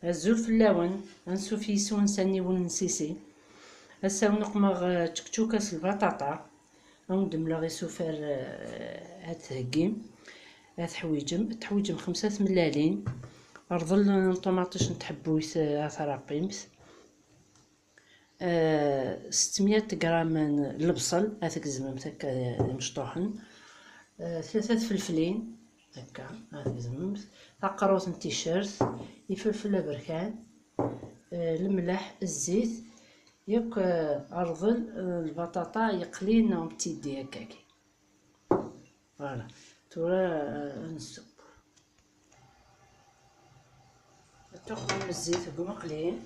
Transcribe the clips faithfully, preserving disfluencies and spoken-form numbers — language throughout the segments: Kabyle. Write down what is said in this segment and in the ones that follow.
Azul fell-awen, ansuf yis-wen s aniwel n Sisi. Ass-a wen-uqmeɣ, eh, ččekčuka s lbaṭaṭa. Ad wen-d-mleɣ isufar, eh, ad theggim. Ad teḥwiǧem, ad teḥwiǧem xemsa tmellalin, rḍel n ṭumaṭic n tḥebbuyt, eh, ad tṛaqimt. Eh, ستمية gram n lebṣel, ad t-gezmemt akka d imecṭuḥen. Eh, tlata tfelflin, akka, ad t-gezmemt. Taqerrut n ticcert, ifelfel aberkan, eh, lemleḥ, zzit, yakk, eh, rḍel, eh, lbaṭaṭa yeqlin en petits dés akkagi. Voilà. Tura, eh, ad nesseww. Ad tuqmemt zzit deg umeqli.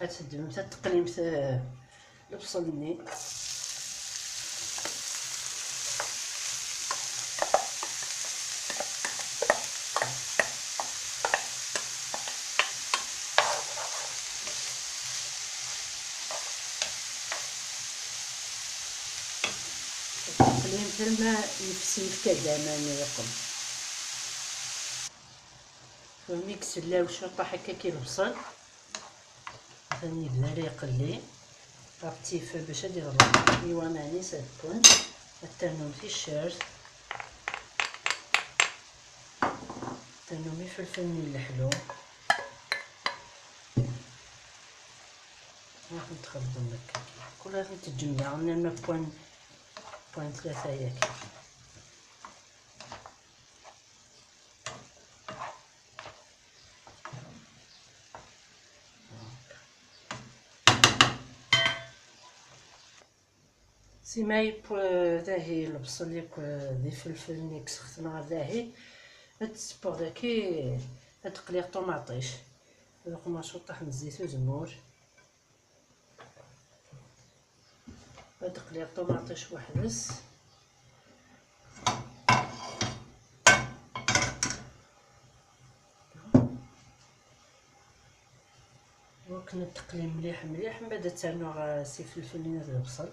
Ad teddmemt, ad teqlimt, eh, lebṣel-nni. Teqlimt alma yefsi, yefka-d aman yeqqen. Tura mi yessellaw ciṭuḥ akka ki lebṣel, atan yebda la iqelli. Ɣef tif bac ad iɣleq i waman-is ad kkun. Ad ternum ticcert, ad ternum ifelfel-nni n leḥlu. Ad ten-txelḍem akka. Kul ad ten-tǧemɛem arma pwan, pwan tlata yaki. Sima yewwi dahi lebṣel yakk d ifelfel-nni i yesxetneɣ dahi. Ad d-ssewweɣ daki, ad d-qliɣ ṭumaṭic. Ad uqmeɣ ciṭuḥ n zzit uzemmur. Ad d-qliɣ ṭumaṭic weḥd-s. Wakken ad teqli mliḥ mliḥ, mbaɛd ad ternuɣ, eh, s ifelfel-nni d lebṣel.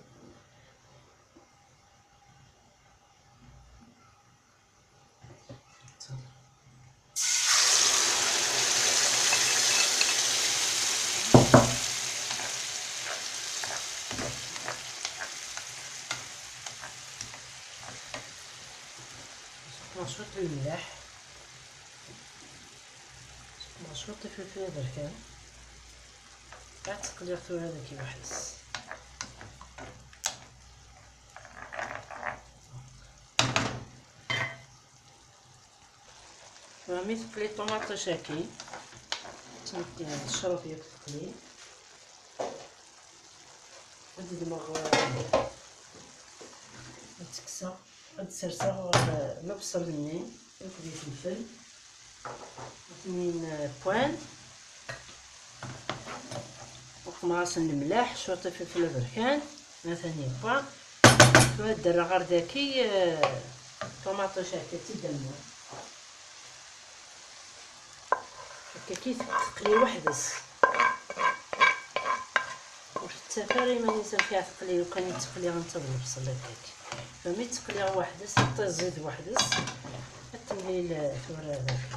Cwiṭ n lmelḥ. Cwiṭ ifelfel aberkan. Ad teqliɣ tura dagi weḥd-s. Tura mi teqli ṭumaṭic-agi, ttmekken tecreḍ yakk teqli. Ad d-dmeɣ, ad tt-kkseɣ, ad d-serseɣ, eh, lebṣel-nni akked ifelfel. Ad ten-in, eh, pwan. Uqmeɣ-asen lemleḥ, cwiṭ ifelfel aberkan, atan yewwa. Tura ad d-rreɣ ɣer daki, eh, ṭumaṭic akka d tidamma. Akka ki teqli weḥd-s. Ur tettaf ara iman-is amek ara teqli, lukan i tt-qliɣ netta d lebṣel akkak. Fami tt-qliɣ weḥd-s, ad tiẓid weḥd-s, ad temlil tura daki.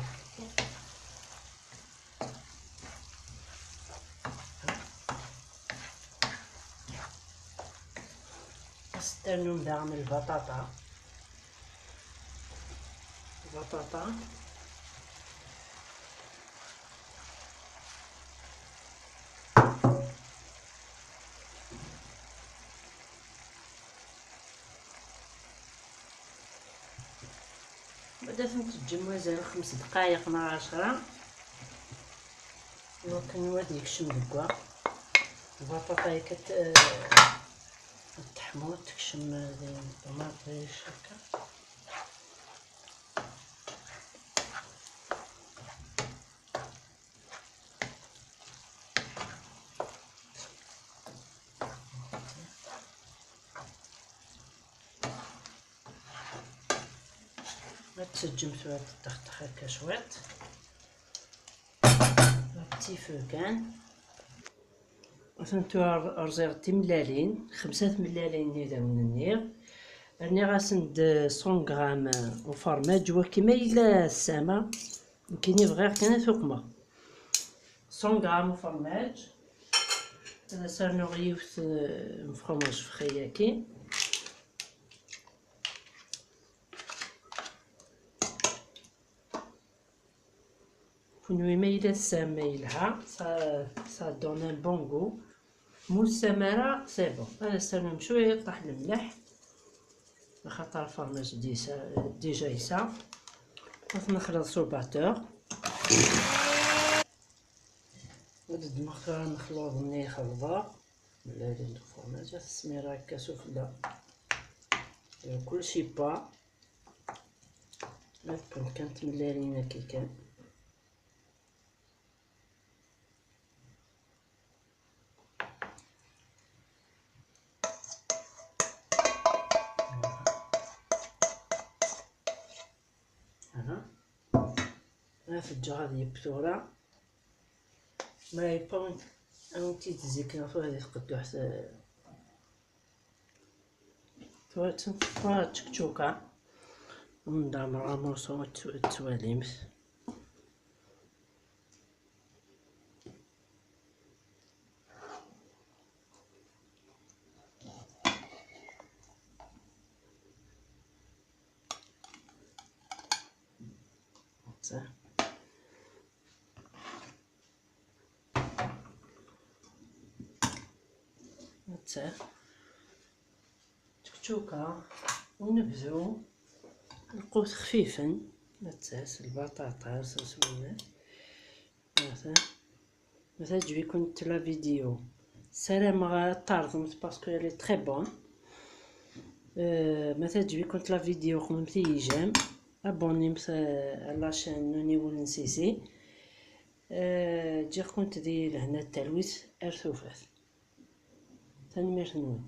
Ad s-ternum daɣen lbaṭaṭa. Lbaṭaṭa. Ad ten-teǧǧem mazal xems dqayeq neɣ ɛecra, iwakken ad yekcem deg wa. Lbaṭaṭa-ya ad, eh, ad teḥmu, ad tekcem di ṭumaṭic akka. Ad teǧǧem tura teṭṭexṭex akka cwiṭ. Ad tifel kan. Atan tura rẓiɣ timellalin, xemsa tmellalin n idawen-nni. Rniɣ-asen-d cent grammes ufermaj, wakken ma yella ssama, nekkini bɣiɣ kan ad t-uqmeɣ. Cent grammes n ufermaj. Ad as-rnuɣ yiwet, eh, n fromage frais-agi. Kunwi ma yella tesɛam ma yelha, ça, ça donne un bon goût. Ma ur tesɛam ara, c'est bon. Ad as-ternum cwiṭ ṭaḥ lemleḥ, axaṭer lfermaj disa-, déjà yesɛa. Ad t-nexleḍ s ubateur. Ad ddmeɣ tura lexluḍ-nni i xelḍeɣ. Mlalin lfermaj, ad t-smireɣ akka sufella. Kulci pas. Ad kkent kan tmellalin akka kan. Aha. Ad t-ǧǧeɣ ad yeb tura. Ma yebɣa ad wen-t-id-zikneɣ tura di tqedduḥt, eh, tura tt-, tura tčekčuka. Ndamreɣ amurṣu ad t-, ad twalimt. Netta. Netta. Tčekčuka. Ur nebdu. Lqut xfifen. Netta s lbaṭaṭa, s, s winna. Netta. Ma teɛǧeb-ikent la vidéo, ssarameɣ ad t-terẓemt parce qu'elle est très bonne. Euh, ma teɛǧeb-ikent la vidéo, xedmemt-iyi j'aime, abonnemt, euh, à la chaîne n Uniwel n Sisi. Euh, ǧǧiɣ-kent di lehna d talwit ar tufat. Tanemmirt-nwen.